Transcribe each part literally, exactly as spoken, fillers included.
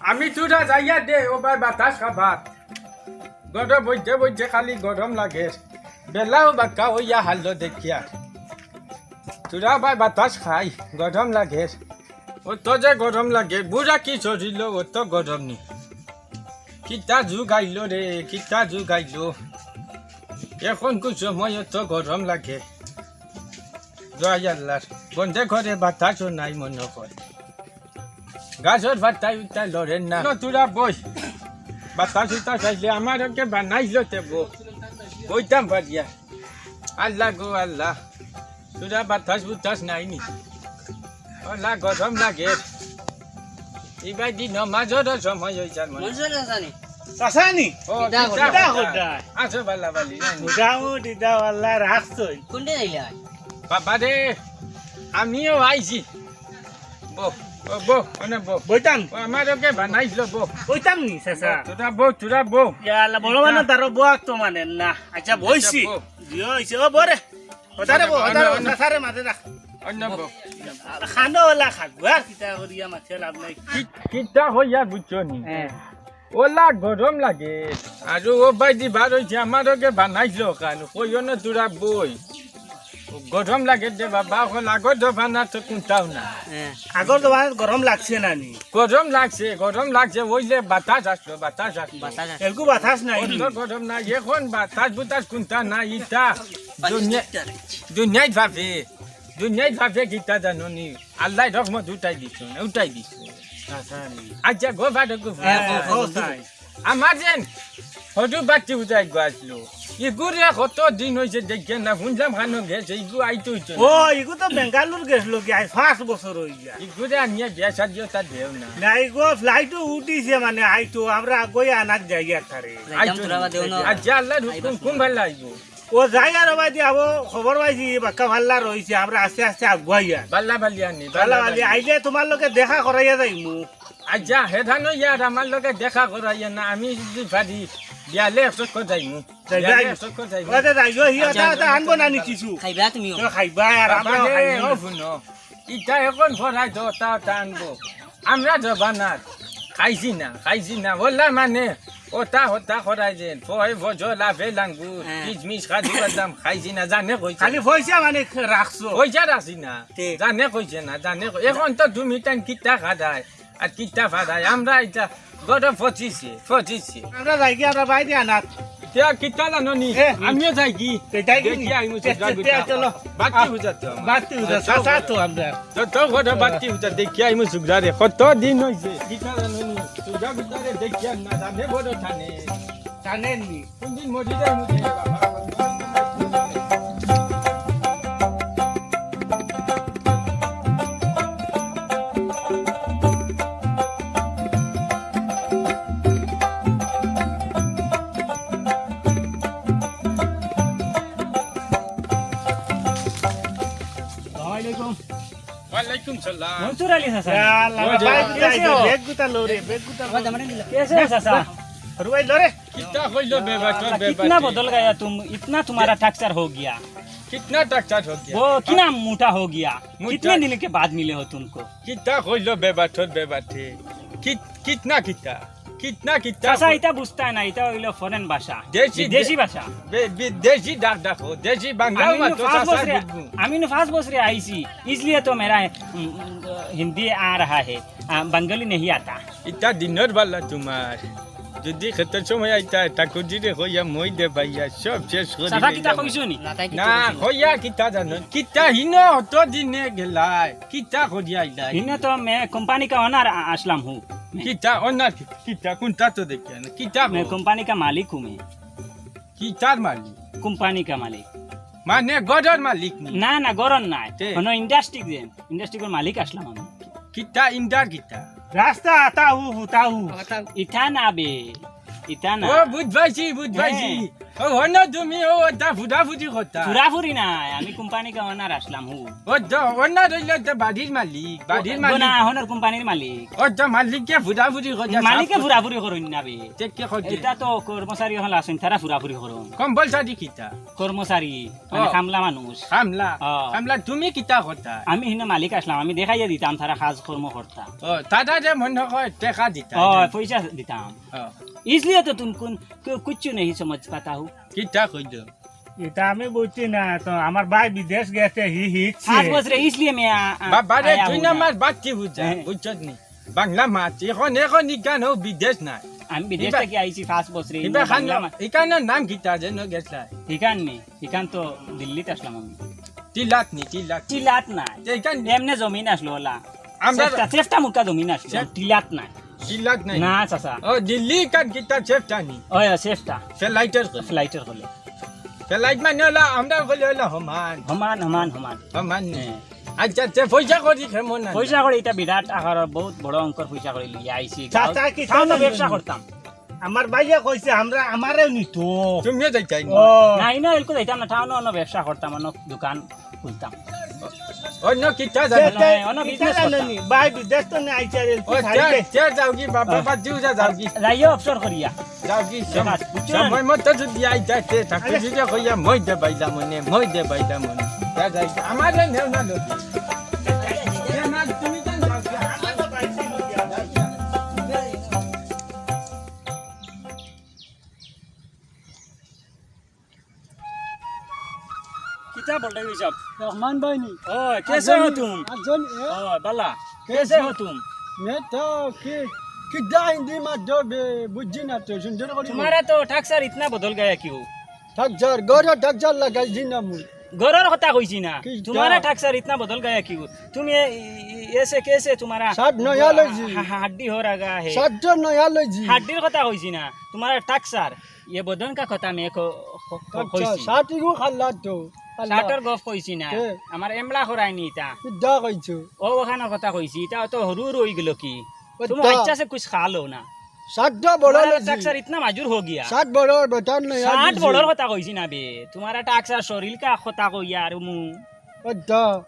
আমি তোরা যাইয়া দে, ও ভাই বাতাস খাবার। গরম বইতে বইতে খালি গরম লাগে। বেলাও বাক্কা হইয়া হারলো দেখিয়া। তোরা ভাই বাতাস খাই, গরম লাগে। ও তো যে গরম লাগে, বুড়া কি শরীর, ও তো গরম নি। কিতা যুগ আইলো রে, কিতা যুগ আইলো। এখন কোন সময় অত গরম লাগে। জয় আল্লাহ, বন্ধে ঘরে বাতাসও নাই মনে হয়। গাছর পাতায় উতায় লড়েন না। লো, তোরা বই। বাতাস উতাস আইলে আমার ওকে বানাইলো তে বো। বইতাম পারিয়া। আল্লাহ গো আল্লাহ। তোরা বাতাস বুতাস নাই নি? ওলা গরম লাগে। ইবাদি নমাজর সময় হইছে মনে। মনসুর চাচা নি? চাচা নি? ও, কিতা কিতা করো? কিতা করো? আছো বালা বালি, জানি। মোটামুটি দাও, আল্লাহ রাখছই। কোনটা যাইলা? বাবা রে, আমিও আইছি। বো, বো, বো, অনে বো। বইতাম? ও, আমার ওকে বানাইছিল, বো। বইতাম নি, চাচা? তোরা বো, তোরা বো। ইয়া আল্লাহ, বড় মানে তারও বো তো মানে না। আচ্ছা, বইছি। বো। জিও হইছে, ও বো রে। ওদারে বো, অন্য, ওদারে বো, অন্য। চাচারে মাঝে রাখ। অন্য বো। আর খানো ওলা খাক, আর কিতা করিয়া মাছে লাভ নাই। কি-, কিতা হইয়া বুঝছো নি? হ্যাঁ। ওলা গরম লাগে। আর ও ভাই দি বার হইছে, আমার ওকে বানাইছিল কান। কইও না তোরা বই। গরম লাগে দে বাবা, এখন আগর জমানা তো কোনটাও না। হ্যাঁ। আগর জমানাত গরম লাগছে না নি? গরম লাগছে, গরম লাগছে, ওই যে বাতাস আসলো, বাতাস আসলো। বাতাস আসলো। এলকু বাতাস নাই নি? অত গরম নাই, এখন বাতাস বুতাস কোনটা নাই, ইটা দুনিয়া, দুনিয়ায় ভাবে, দুনিয়ায় ভাবে কিতা জানো নি? আল্লাহ রহমত উঠাই দিছো না, উঠাই দিছো। আচ্ছা, গো বাড়ো গো। হ্যাঁ, হ্যাঁ, হ্যাঁ, হ্যাঁ। আমার যেন হজু বাতি উঠাই গো আসলো। ইগুরে কত দিন হইছে দেখে না, শুনলাম খানো গেছে, ইগু আইতে হইতো না। ও, ইগু তো বেঙ্গালুর গেছিল কি, আজ পাঁচ বছর হই যায়। ইগুরে আনিয়া বিয়া শাদিও তা দেও না। না, ইগু ফ্লাইটও উঠিছে মানে, আইতো, আমরা আগই আনাক যাই আর তারে। যাইতাম আইতো তোরা না, বাদেও না। আচ্ছা, আল্লাহর হুকুম, আইবাস কোন না। ভালা আইবো? ও যাই আর ভাই দিয়া, ও খবর পাইছি, বাক্কা ভাল্লা রইছে, আমরা আস্তে আস্তে আগুয়াই আর। বাল্লা বাল্লি আনি, বাল্লা বাল্লি আনি। আইলে তোমার লগে দেখা করাইয়া যাইমু। আচ্ছা, হেদানো ইয়ার আমার লগে দেখা করাইয়া না, আমি যদি পারি, বিয়ালে এক চক্কর যাইমু। যাই, বিয়ালে যাই। এক চক্কর যাইমু। ওটা যাইও, হি, ওটা, ওটা আনবো না নি কিছু। খাইবা তুমিও? তো খাইবা আর বাবা আমরাও রে, খাইমু। ও শুনো, ইটা এখন ফরাই তো, তা, তা আনবো। আমরা জবানার খাইছি না, খাইছি না। ওলা মানে, ওটা, ওটা করাই দেন। ফয়, ফজল, আপেল, আঙ্গুর, হ্যাঁ। কিশমিশ, কাজু বাদাম খাইছি না, জানে কইছে। খালি পয়সা মানে রাখছো। পয়সা রাখছি না। তে। জানে কইছে না, জানে কই-, এখন তো তুমি টাইম কিতা খাদায়, আর কিতা ফাদায়। আমরা এটা গত পঁচিশে, পঁচিশে। আমরা যাই কি, আমরা বাইরে আনাত। তে আর কিতা জানো নি? এ। আমিও যাই কি? তে যাই কি? দেখি আইমু তে, সুগরা তে, তে, গুটা। চলো। বাতি বুঝাতে আমার। বাতি বুঝা, চা, চা তো আমরা। তো, তো ঘরে বাতি বুঝা, দেখি আইমু সুগরা রে। কত দিন হইছে? কিতা জানো নি? সুগরা গুটা রে দেখি আর না, জানে বড় থানে। জানেন নি? কোন দিন মরি যাই মুঝে বাবা। আসসালামু আলাইকুম। ওয়ালাইকুম সালাম। মনসুর আলী চাচা। ইয়া আল্লাহ, ওই যে ভাই, কেসে হো? ব্যাগ গুতা লো রে, ব্যাগ গুতা লো। কেসে হো চাচা? রুবাই লো রে। কিতা কইলো বেবাটর বেবাটি? कितना बदल गया तुम, इतना तुम्हारा टक्चर हो गया। कितना टक्चर हो गया? वो कितना मोटा हो गया? मोटा। कितने दिन के बाद मिले हो तुमको? কিতা কইলো বেবাটর বেবাটি? কিত-, কিতনা কিতা? কিতনা কিতা? চাচা, ইতা বুঝতা না, ইতা অইলো ফরেন ভাষা। দেশি বিদেশি দে-, ভাষা। বে-, বিদেশি ডাক ডাকো, দেশি বাংলা আমি মাতো নু পাঁচ চাচা বছরে, বুঝবো। আমি নু পাঁচ বছরে আইছি, इसलिए तो मेरा, উম, উম, हिंदी आ रहा है, আ, बंगाली नहीं आता। ইতা দিনর বালা তোমার। যদি খেতর সময় আইতা, ঠাকুরজিরে কইয়া মই দে ভাইয়া, সব শেষ করি চাচা, কিতা দিলাম। কইছো নি? না, তাই কিতা না, কইছো নি? কইয়া কিতা জানো? কিতা হিনো অত দিনে গেলায়? কিতা করিয়া আইলায়? हिने तो मैं कंपनी का ओनर आ-, असलम हूँ। কিতা ওনার কি-, কিতা কোনটা তো দেখিয়া না? কিতা मैं কো? कंपनी का मालिक हूँ मैं। কিতার মালিক? कंपनी का मालिक। মানে ঘরর মালিক নি? না, না, ঘরর নায়। তে? কোনো ইন্ডাস্ট্রি দেন। ইন্ডাস্ট্রির মালিক আসলাম আমি। কিতা ইন্ডার কিতা? রাস্তা আতা হু, হুতা হু। ইতা না বে, ইতা না। ও, বুঝ পাইছি, বুঝ পাইছি। হ্যাঁ। ও, অন্য তুমি, ও, ওটা ফুটাফুটি কথা। ফুরাফুরি না, আমি কোম্পানি গভর্নর আসলাম, হু। ও, তো, অন্য রইল তো বাড়ির মালিক, বাড়ির ও, মালিক। না, অনর কোম্পানির মালিক। ও, তো মালিককে ফুটাফুটি কথা, মালিকে সাফ কথা। ফুরাফুরি করইন না বে। তে কে করইন? এটা তো কর্মচারী অকল আছইন, তারা ফুরাফুরি করইন। কম্পালসারি কিতা? কর্মচারী, মানে ও। কামলা মানুষ। কামলা? ও। কামলা, তুমি কিতা কথা? আমি হিনো মালিক আসলাম, আমি দেখাইয়া দিতাম তারা কাজ কর্ম করতা। ও, তারা যে মনে হয় টেকা দিতা। ও, পয়সা দিতাম। ও। इसलिए तो तुम कुन-, कु-, कुछ नहीं समझ पाता हो। কিতা কইছো? এটা আমি বুঝছি না, তো আমার ভাই বিদেশ গেছে, হি হিটছে। পাঁচ বছরে इसलिए मैं आ, आ, বাবা রে, আয়া দুই হুদা। নাম্বার বাচ্চি বুঝা, হ্যাঁ। বুঝছত নি? বাংলা মাছ, এখন, এখন ইখান ও বিদেশ নাই। আমি বিদেশ ইবা-, থাকি আইছি পাঁচ বছরে, ইবা ইনো খান, বাংলা মা-, ইখানর নাম কিতা যেন গেছলা? ইখান নি, ইখান তো দিল্লিত আসলাম আমি। টিলাত নি, টিলাত। টিলাত নাই। তে ইখান এমনে জমিন আসলো ওলা। আমরা সেফটা, সেফটা মুরকা জমিন আসলো। সেফ- টিলাত নাই। টিলাত নাই। না, চাচা। ও, দিল্লি কান কিতা সেফটা নি? ওই, ওই, সেফটা। ফ্লাইটর কলে। ফ্লাইটর কলে। ফ্লাইট মানে ওলা, আমরা কইলে ওলা হমান। হমান, হমান, হমান। হমান নি। হ্যাঁ। আচ্ছা, তে পয়সা করি কেমন না? পয়সা করি এটা বিরাট আকার, বহুত বড় অঙ্কর পয়সা করি লইয়া আইছি। চাচা, কি টাউনো চাচা ব্যবসা নি? করতাম। আমার ভাইয়ে কইছে, আমরা, আমারেও নিতো। তুমিও যাইতাই নি? ও। না, ইনো এলকু যাইতাম না, টাউনো অন্য ব্যবসা করতাম, অন্য দোকান খুলতাম। অন্য কিতা জানো? তে, তে, অন্য কিতা business জানো করতাম। নি? ভাই, বিদেশ তো নাই, আইছে আর এলকু ও, খাইতে। তে, তে যাওগি, বাবা, হ্যাঁ। বাদ দিও, যা যাওগি। যাইও অবসর করিয়া। যাওগি, দেখা, সম-, বুঝছো না? সময় মতো যদি আইতাতে, তাকে আরে। যদি কইয়া, মই দে বাইলা মনে, মই দে বাইলা মনে। যা যাই, আমারে নেও না লোক। এ না, তুমি কেন যাওগি? कितना बोल रहे हो ये सब? रहमान भाई नहीं। ओ, कैसे हो तुम? अजन, ए? ओ, बाला, कैसे हो तुम? मैं तो कि, कितना हिंदी में दो बे, बुझी ना तो, सुंदर करी। तुम्हारा तो ठाकसार इतना बदल गया क्यों? ठाकसार, गोरा ठाकसार लगा जी ना मुझे। गोरर কথা কইছি না। কিতা? तुम्हारा ठाकसार इतना बदल गया क्यों? तुम ये, ये, ऐसे कैसे तुम्हारा সাত নয়া লইছি। हा-, हा-, हड्डी हो रहा है। সাত নয়া লইছি। হাড্ডির কথা কইছি না। तुम्हारा ठाकसार, ये बदन का কথা मैं ক-, ক-, ক-, আচ্ছা, কইছি। সাত ইগু খাল্লা তো। খাল্লা। সাতর গফ কইছি না। কে? আমার এমলা করায়নি ইতা। কিতা কইছো? ও ওখানর কথা কইছি। ইতা অত হুরু হুরু অইগেলো কি? ও তুমি তা। বাচ্চা সে কুছ খা লো না। সাত বড় तुम्हारा লইছি। ठाकसार इतना माजुर हो गया। সাত বড় বেটার নয়া সাত লইছি। বড়র কথা কইছি না বে। तुम्हारा ठाकसार শরীর কা কথা কই আর মু। ও তা।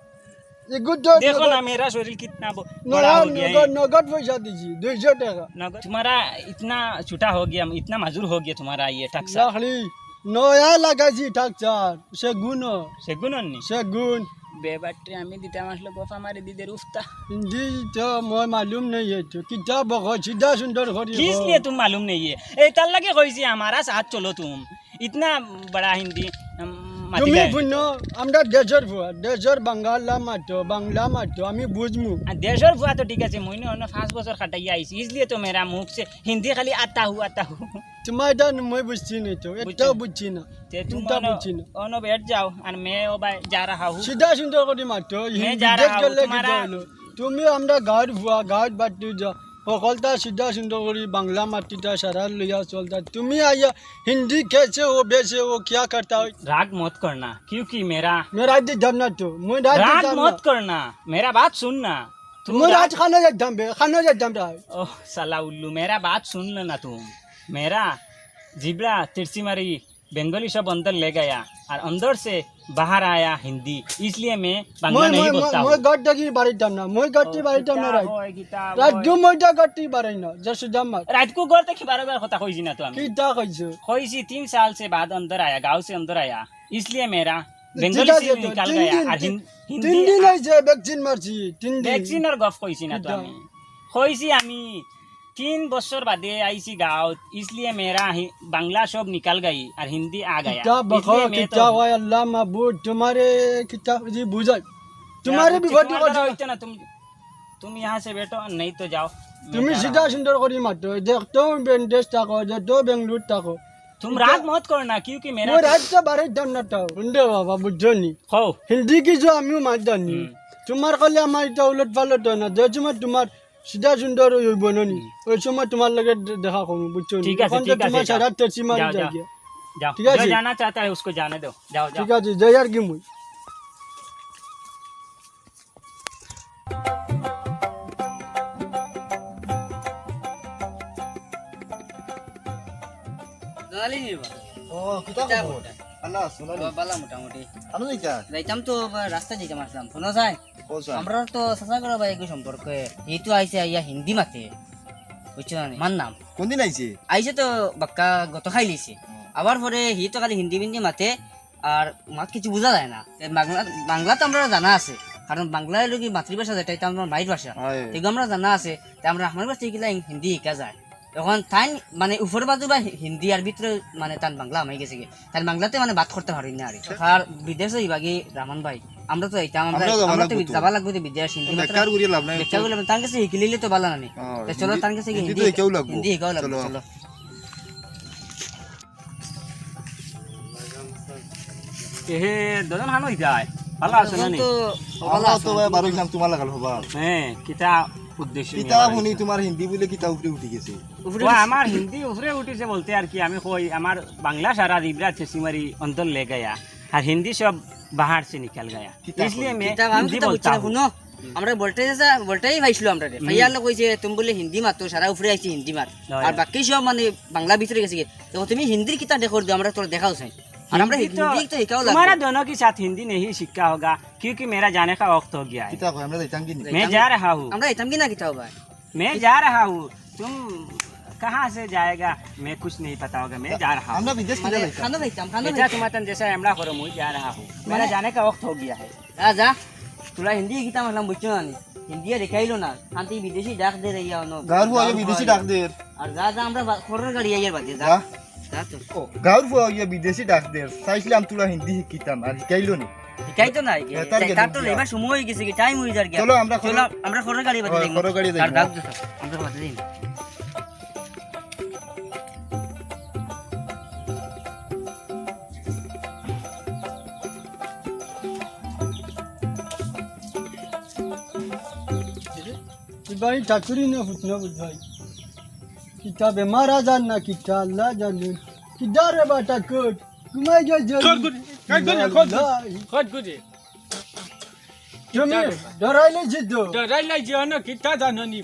এগু তো দেখো নগদ, না, মেরা শরীর কিতনা ব-, নগদ, বড়া হো গিয়া নগদ, হ্যায়। নগদ পয়সা দিছি, দুইশো টাকা। নগদ। तुम्हारा इतना छोटा हो गया, इतना माजुर हो गया तुम्हारा ये ठाकसार। লাখড়ি, নয়া লাগাইছি ঠাকসার, সেগুন। সেগুন নি? সেগুন। বেবাট্রে, আমি দিতাম আসলে গফা মারি দিদের উফতা। হিন্দি তো মই মালুম নেই এতো। কিতা বকো, সিধা সুন্দর করি किस বকো। लिए तुम मालूम नहीं है? এই তার লাগি কইছি, हमारा साथ चलो तुम। इतना बड़ा हिंदी, উম, মাতি তুমি যায়। বুঝো, আমরা দেশর ফুয়া, দেশর বাংলা মাতো, বাংলা মাতো, আমি বুঝমু। আর দেশর ফুয়া তো ঠিক আছে, মই অন্য পাঁচ বছর কাটাইয়া আইছি, इसलिए तो मेरा मुख से हिंदी खाली आता हूँ, आता हूँ। তোমার এটা মই বুঝছি না তো, বুঝছি একটাও না। বুঝছি না। তে তুমি কোনটা অন্য, বুঝছি না। অন্য বেট যাও, আর मैं ओ भाई जा रहा हूँ। সিধা সুন্দর করি মাতো, मैं হিন্দি जा দেশ रहा हूँ, গেলে কি तुम्हारा হইলো? তুমি আমরা গাঁওর ফুয়া, গাঁওর বাট্টি যা, হকলতা সিধা সুন্দর করি বাংলা মাটিটা সারা লইয়া চলতা। তুমি আইয়া হিন্দি कैसे हो, वैसे हो, क्या करता हो? राग मत करना, क्योंकि मेरा मैं রাগ দিতাম না তো, মই রাগ রাগ দিতাম না। मत करना, मेरा बात सुनना। तुम মই রাগ রাগ খানো যাইতাম বে, খানো যাইতাম রাগ। ओह, साला उल्लू, मेरा बात सुन लेना तुम। मेरा जिबड़ा तिरछी मारी बंगाली सब अंदर ले गया और अंदर से बाहर आया हिंदी, इसलिए मैं बांग्ला মই, नहीं মই, মই, बोलता মই हूँ। গাঁওত থাকি বারইতাম না, মই গাঁওত থাকি বারইতাম না রাত। রাত দু মইটা গাঁওত থাকি বারই না, যা সুজা মাত। রাত কো গাঁওত থাকি বারইবার কথা কইছি না তো আমি। কিতা কইছো? কইছি তিন সাল সে বাদ অন্দর আয়া, গাঁও সে অন্দর আয়া, ইসলিয়ে মেরা বেঙ্গলি ঠিক আছে সে তো, নিকাল তিন গায়া, দিন, আর তিন, হিন-, হিন্দি তিন দিন আ-, হইছে ভ্যাকসিন মারছি, তিন দিন। ভ্যাকসিনর গফ কইছি না তো কিতা? আমি। কইছি আমি তিন বছর বাদে আইছি গাঁওত, ইসলিয়ে মেরা হি-, বাংলা সব নিকাল গাই আর হিন্দি আ গায়া। কিতা বকো, ইসলিয়ে মে তো কিতা হয় আল্লাহ মাবুদ, তোমারে কিতা জি বুঝাই? তোমারে তোমার বিপদ দ্বারা করছি। হইতো না, তুমি, তুমি ইহাঁ সে বেটো, নেই তো যাও। তুমি সিধা সুন্দর করি মাতো, যত বিদেশ থাকো, যত বেঙ্গালুর থাকো। तुम राग मत करना, क्योंकि मेरा মই রাগ তো বারইতাম না তো। হুনরে বাবা, বুঝছো নি? কও। হিন্দি কিছু আমিও মাত জানি। হুম। তোমার কলে আমার এটা উলট পালট হয় না। যে সময় তোমার সিধা সুন্দর হইব না নি, হুম। ওই সময় তোমার লগে দে-, দেখা করবো, বুঝছো নি? ঠিক আছে, এখন তো ঠিক আছে, তোমার যাও। সারা তেসি মারি যাও, যাও। যাই গিয়া। যাও। ঠিক আছে? जो जाना चाहता है, उसको जाने दो। जाओ, যাও। ঠিক আছে, যাই আর কি মই। ও, কিতা কিতা খবর? করতা? ভালা আছো না নি? ও, ভালা মোটামুটি। কানো যাইতা? যাইতাম তো, আবার রাস্তা যাইতাম আছলাম। হুনো চাই? ও চাই। আমরা তো চাচা করা ভাই একই সম্পর্কে। ই তো আইছে আইয়া হিন্দি মাতে। বুঝছো না নি? আমার নাম। কোন দিন আইছে? আইছে তো বাক্কা গত খাইলিছে। হুম। আবার পরে হি তো খালি হিন্দি মিন্দি মাতে, আর মাত কিছু বুঝা যায় না। তে বাংলা, বাংলা তো আমরা জানা আছে, কারণ বাংলা হইলো কি মাতৃভাষা, যেটা এটা আমার মায়ের ভাষা। হয়। এগুলো আমরা জানা আছে, তে আমরা আমার কাছে গেলে হিন্দি শিখা যায়। এখন তাই মানে উপর বাজু বা হি-, হিন্দি আর ভিতরে মানে তান বাংলা হামাই গেছে কি, তান বাংলাতে মানে বাত করতে পারি না আর। আর বিদেশে ইবাগি রহমান ভাই, আমরা তো এইটা আমরা আমরাও যাওয়া আমরা তো লাগবো তো। যাওয়া লাগবো তো বিদেশ, হিন্দি মাত্র বেকার ঘুরিয়ে লাভ নাই। বেকার ঘুরিয়ে লাভ নাই। তার কাছে শিখিলে তো ভালো না নি। হ্যাঁ, তো চলো, হিন্দি, তার কাছে হিন্দি হিন্দি তো এটাও লাগবো। হিন্দি এটাও লাগবো, চলো। চলো। এহে, দুজন হানো হই যায়। ভালা আছো না নি? তো আমরা ভালা তো আছো। ভাই বারো ইসলাম তোমার লাগাল হবা। হ্যাঁ, কিতা উদ্দেশ্য নিয়ে কিতা বারো হুনি ইসলাম? তোমার হিন্দি বলে কিতা উপরে উঠি গেছে? উপরে ও, উঠি- আমার হিন্দি উপরে উঠিছে বলতে আর কি, আমি কই, আমার বাংলা সারা রিবরা চেসিমারি অন্তর লে গয়া, আর হিন্দি সব বাহার সে নিকল গয়া। কিতা ইসলিয়ে কই? মে কিতা আমি হিন্দি কিতা বলতা বুঝছি না, হুন। হুনো। আমরা বলতে যা, বলতেই পাইছিল আমরা রে। হুম। ভাইয়া আল্লাহ কইছে, "তুমি বলে হিন্দি মাতো, সারা উপরে আইছি হিন্দি মাত।" হয়, আর হয়। বাকি সব মানে বাংলা ভিতরে গেছে কি? তো তুমি হিন্দির কিতা দেখো দে, আমরা তোর দেখাও চাই। আর আমরা হিন্দি তো হিন্দি তো হিকাও লাগবে। तुम्हारा दोनों के साथ हिंदी नहीं सीखा होगा, क्योंकि मेरा जाने का वक्त हो गया है। কিতা কয়, আমরা যাইতাম কি নি? मैं जा रहा हूँ। আমরা যাইতাম কি না কিতা ভাই? मैं जा रहा हूँ। तुम कहाँ से जाएगा? मैं कुछ नहीं पता होगा। मैं जा रहा हूँ। আমরা বিদেশ কিতা মানে, যাইতাম? খানো যাইতাম, খানো বেটা, যাইতাম। তোমার তন जैसा हमला करो, मैं जा रहा हूँ। मेरा মানে, जाने का वक्त हो गया है। যা, যা। তোরা হিন্দি কিতা মাতলাম বুঝছো না নি? হিন্দি আর দেখাইলো না। শান্তি বিদেশি ডাক দে রে ইয়া অনো। গাঁওর ফুয়া বিদেশি ডাক দে। আর যা, যা, আমরা বা-, খরর গাড়ি আইয়ার বাদে, যা। যা। যা তো। ও, গাঁওর ফুয়া ইয়া বিদেশি ডাক দে। চাইছিলাম তোরা হিন্দি শিখিতাম, আর শিখাইলো নি। শিখাইতো না, কি? এ, তার তার তার তো গেল লেবার সময় হয়ে গেছে কি, টাইম হয়ে যার কি। চলো, আমরা চলো, খরর-, আমরা খরর গাড়ি বাদে হ্যাঁ, যাইমু। খরর গাড়ি যাইমু। আর ডাক দে তো, আমরা বাদে যাইমু। ভাই ঠাকুরই না ফুট না বুঝ ভাই। কিতা বেমার আজার না কিতা আল্লাহ জানে। কিতা রে বা ঠাকুর? ঘুমাই গেছে। খট করে, খট করে, খট করে। আল্লাহ। খট করে। তুমি কিতা রে বা? ডরাইলে জিদ্দ। ডরাইলে যে অন্য কিতা জানো নি?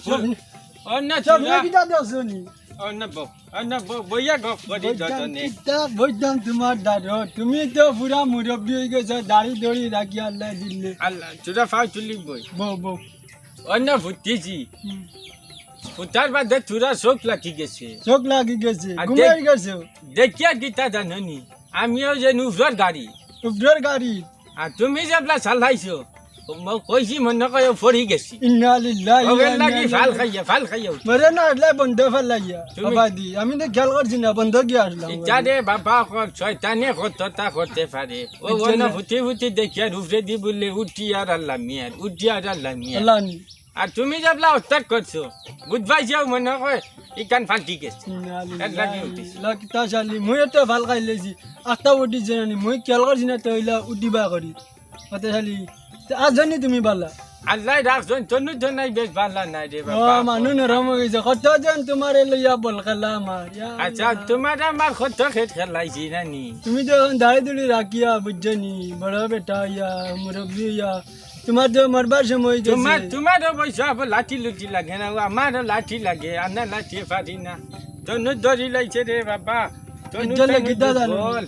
অন্য সব চুলা। কিতা দেখছো নি? অন্য ব-, অন্য ব-, বইয়া গপ করি বইতাম যতনে। কিতা, বইতাম তোমার দাঁড়ো। তুমি তো পুরা মুরব্বি হয়ে গেছো, দাড়ি দড়ি রাখি আল্লাহ দিলে। আল্লাহ, চুলা ফাও তুলি বই। বউ, বউ। অন্য ফুটিছি। হুম। ফুটার বাদে তোরা চোখ লাগি গেছে। চোখ লাগি গেছে, আর ঘুমাই দেখ-, গেছে। দেখিয়া কিতা জানো নি? আমিও যে নুফরর গাড়ি। নুফরর গাড়ি। আর তুমি যেবলা চালাইছো, ম-, কইছি মনে কয় পড়ি গেছি। ইন্না লিল্লাহি ওগের ওয়া ইন্না লাগি ফাল ইলাইহি। খাইয়া, ফাল খাইয়া উঠি। মরে না, এগুলা বন্ধ ফালাইয়া। তুমি আবাদি, আমি তো খেয়াল করছি না, বন্ধ গিয়া আসলাম। ইচ্ছা রে বাবা, কর, শয়তানে কতটা করতে পারে। ও ইচ্ছা অন্য না। ফুটি ফুটি দেখিয়া রুফরে দি বললে, উঠি আর আল্লাহ মিয়ার, উঠি আর আল্লাহ মিয়ার। আল্লাহ নি। আর তুমি যেবলা অত্যাগ করছো, বুধবাই যাও মনে হয়, ইকান ফাল্টি গেছে। ইন্না লিল্লাহি এর লাগি উঠিস। ওয়া ইন্না ইলাইহি। মুই তো ফাল খাইলেছি, আস্তা উঠি জানি, মুই খেয়াল করছি না, তো হইলা উঠিবা করি। কথা শালি, তো আজ জানি তুমি বালা। আল্লাহ রাখছইন, তনু তো নাই বেশ বালা নাই রে ও, বাবা। মানু নরম হয়ে গেছে, কত জন তোমার লইয়া বল খেলা আমার, ইয়া আচ্ছা, আল্লাহ। তোমার আমার কত খেট খেলাইছি না নি? তুমি তো এখন দাড়ি দুড়ি রাখিয়া, বুঝছো নি, বড় বেটা ইয়া, মুরব্বি ইয়া, তোমার তো মরবার সময় হয়ে গেছে। তোমার, তোমারও বয়স আবার লাঠি লুঠি লাগে না, ও আমারও লাঠি লাগে, আর না লাঠি পারি না। তনু ধরি লাইছে রে বাবা, তনু ইজ্জত তনু লাগি দাদা দুর্বল।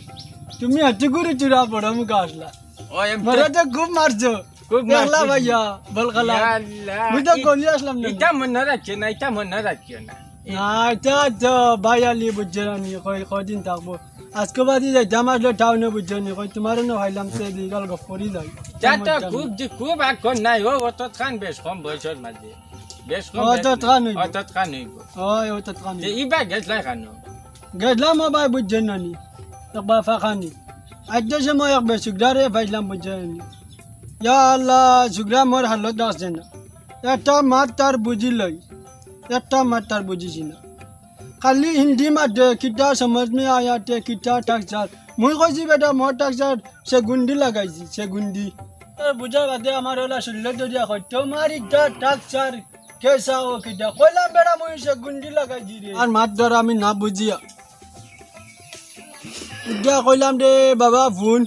তুমি হাঁটি করে চূড়া বড় মুখে আসলা। ও, এম তো মরে তো খুব মারছো। খুব একলা মারছি। ভাইয়া, বল খেলা। ইয়া আল্লাহ। মুই তো ই-, গলি আসলাম না। ইটা মনে রাখিও না, ইটা মনে রাখিও না। না, ইটা তো ভাই আলি বুঝছে না নি, কয়, কয়দিন থাকবো। আজকে বাদে যাইতাম আসলে টাউনে বুঝছো নি, কই তোমার না ভাইলাম সে দিগাল গপ করি যাই। যা তো খুব দি-, খুব আর কম নাই, ও অত খান বেশ কম বয়সের মাঝে। বেশ কম অত বয়স খান নাই। হইব। অত খান হইব। ওই, অত খান যে হইব। ইবা গেছলাই খানো। গেছলাম ও ভাই বুঝছেন না নি, একবার ফাঁকানি। আজ যে সময় এক বেসুগ্রারে পাইলাম বুঝছেন নি। ইয়া আল্লাহ, সুগ্রা মোর হালত আছে না। একটা মাত তার বুঝি লই, একটা মাত তার বুঝিছি না। খালি হিন্দি মাতে, কিতা সমঝ মে আয়া তে, কিতা টাকচার। মুই কইছি বেটা, মোর টাকচার সে গুন্ডি লাগাইছি, সে গুন্ডি। এ, বুঝা বাদে আমার ওলা শরীরে দরিয়া কই, তোমার ইটা টাকচার, কেসা ও কিতা। কইলাম বেটা, মুই সে গুন্ডি লাগাইছি রে। আর মাত ধর আমি না বুঝিয়া। ইটা কইলাম রে বাবা, ফোন।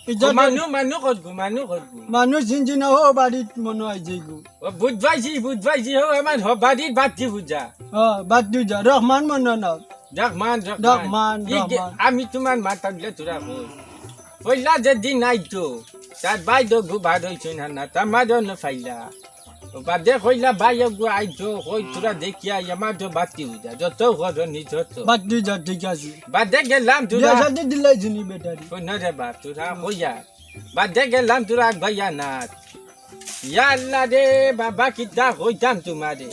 ইটা ও, মানু, মানু কত গো, মানু কত গো? মানু চিনছি না, ও বাড়িত মনো আইছে গো। ও, বুঝ পাইছি, বুঝ পাইছি, ও, আমার হ-, বাড়ির বাতি বুঝা। ও, বাতি বুঝা, রহমান মনো না। রহমান, রহমান। রহমান, ই গে-, রহমান। আমি তুমার মাত থাকলে তোরা কই। পয়লা যেদিন আইতো, তার ভাই তো গুবার হইছে না, না, তার মাঝে অন্য ফাইলা। ও বাদে কইলা, "ভাই, ওগু আইতো, কই তোরা দেখিয়া, আমার তো বাতি উঠা, যত ঘর নি যত।" বাতি যা, ঠিক আছে। বাদে গেলাম তোরা। বিয়া শাদি দিলাই যিনি বেটারি। কই না রে বা, তোরা কইয়া। বাদে গেলাম তোরা গইয়া না। ইয়া আল্লাহ রে, বাবা, কিতা কইতাম তোমারে।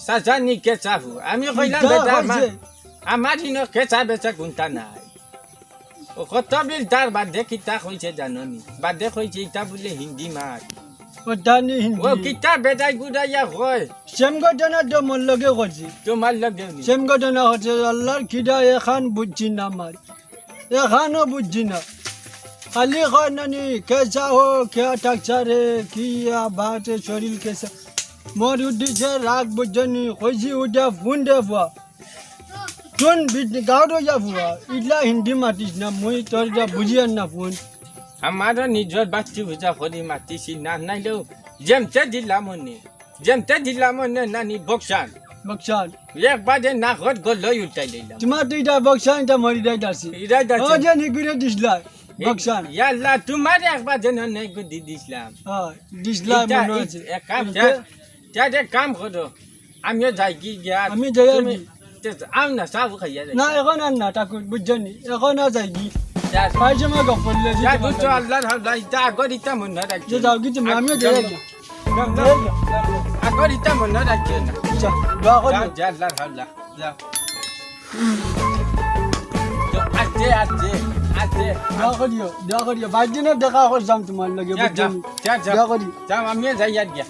সাজানি কে চাহু। আমি কইলাম, কিতা বেটা, আমার, কইছে? আমার ইনো কেচা বেচা কুন্তা নাই। ও কত বিল তার বাদে কিতা কইছে জানো নি? বাদে কইছে ইটা বুলে হিন্দি মাত। ও জানি হিন্দি। ও কিতা বেটাই গুড়াইয়া কয়। সেম ঘটনা তো মোর লগে করছে। তোমার লগে নি? সেম ঘটনা হচ্ছে আল্লাহর খিদা এখান বুঝছি না মার। এখানও বুঝছি না। খালি কয় নানি, কেসা হো, কেয়া টাকসা রে, কি ইয়া বাত হে, শরীর কেসা? মোর উদ্দেশ্যে রাগ বুঝছো নি, কইছি উঠা ফোন দে ফুয়া। শুন, বিদ-, গাউর হইয়া ফুয়া, ইলা হিন্দি মাতিস না, মুই তোর ইটা বুঝিয়ার না ফোন। আমারও নিজর বাচ্চি বুঝা করি মাতিছি না, নাইলেও যেমতে দিলাম অনে, যেমতে দিলাম অনে নানি বকসান। বকসান। একবারে নাকর গলই উল্টাই লইলাম। তোমার তো ইটা বকসান, ইটা মরি যাইতাছি। ইরাই যাচ্ছে। ও যে নিগুরে দিসলা, এ, বকসান। ইয়া আল্লাহ, তোমার একবার যেন নেই গো দি দিসলাম। হ্যাঁ, দিসলা ইটা, মনে ই-, আছে। এক কাম, ইটা তে-, তে এক কাম করো, আমিও যাই কি গিয়া, আমি যাই আর তুমি কি? তে আও না, চা খাইয়া যাই। না, এখন আর না, ঠাকুর, বুঝছো নি? এখন আর যাই কি? যা। পাইছে মা গফল লে, যা, দিতে বুঝছো, পারলাম। আল্লাহর হাওলা, ইটা আগর ইটা মনে রাখছো। যে যাও কি তুমি, আমিও যাই আর কি। যাও, যাও, যাও। আগর ইটা মনে রাখছো না। আচ্ছা, দোয়া করি। যাও, যা, আল্লাহর হাওলা, যাও। তো আস্তে, আস্তে, আস্তে। দোয়া করিও, দোয়া করিও। বাইর দিনে দেখা করতাম তোমার লগে, যা, বুঝছো যা, নি? যা, যা। দোয়া করি। যাও, আমিও যাই আর গিয়া।